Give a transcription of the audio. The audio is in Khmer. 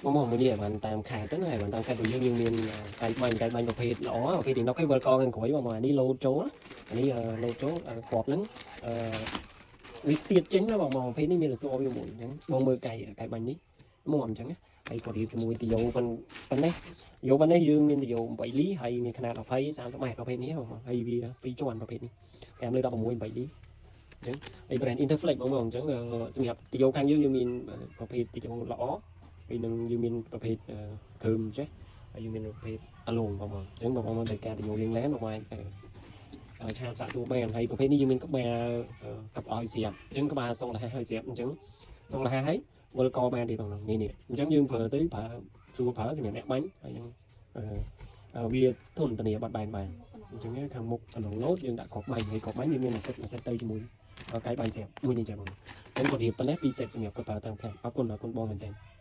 បងមកមួយនេះបានតាមខេត្តទៅណាបានតាមខេត្តរបស់យើងយើងមានកៃបាញ់កៃបាញ់ប្រភេទល្អប្រភេទទីនោះគេវិលកខាងក្រោយបងមកអានេះលោតចូលអានេះលោតចូលគ្រាប់ហ្នឹងអឺវាទៀតចេញណាបងមកប្រភេទនេះមានរសវាមួយអញ្ចឹងបងមើលកៃកៃបាញ់នេះមុំអញ្ចឹងហើយគាត់រៀបជាមួយទីយោប៉ុនប៉ុណ្ណេះយោប៉ុណ្ណេះយើងមានទីយោ8លីហើយមានຂະຫນាត20 30ម៉ែត្រប្រភេទនេះបងហើយវា2ជាន់ប្រភេទនេះ5លើ16 8លីអញ្ចឹងហើយ brand Interflex បងបងអញ្ចឹងសម្រាប់ទីយោខាងយើងយើងមានប្រភេទទីយោល្អ ហើយនឹងយើងមានប្រភេទគ្រើមចេះហើយយើងមានប្រភេទអាឡូងបងប្អូនអញ្ចឹងបងប្អូនត្រូវការទៅយកលាងឡានបងប្អូនអាច chat សាកសួរបានហើយប្រភេទនេះយើងមានក្បាលកັບឲ្យស្រាប់អញ្ចឹងក្បាលសុងលះឲ្យស្រាប់អញ្ចឹងសុងលះឲ្យវិលកបានទេបងប្អូននេះនេះអញ្ចឹងយើងប្រើទៅប្រើសួរប្រើសម្រាប់អ្នកបាញ់ហើយនឹងវាធន់ធានាបាត់បែនបានអញ្ចឹងខាងមុខអាឡូងលោតយើងដាក់គ្រាប់បាញ់ហើយគ្រាប់បាញ់វាមានមួយសិតមួយសិតទៅជាមួយកែបាញ់ស្រាប់មួយនេះចាបងអញ្ចឹងគាត់រៀបប៉ុណ្ណេះពីរសេតសម្រាប់គាត់ប្រើតាមខេត្តអរគុណអរគុណបងមែនទែន។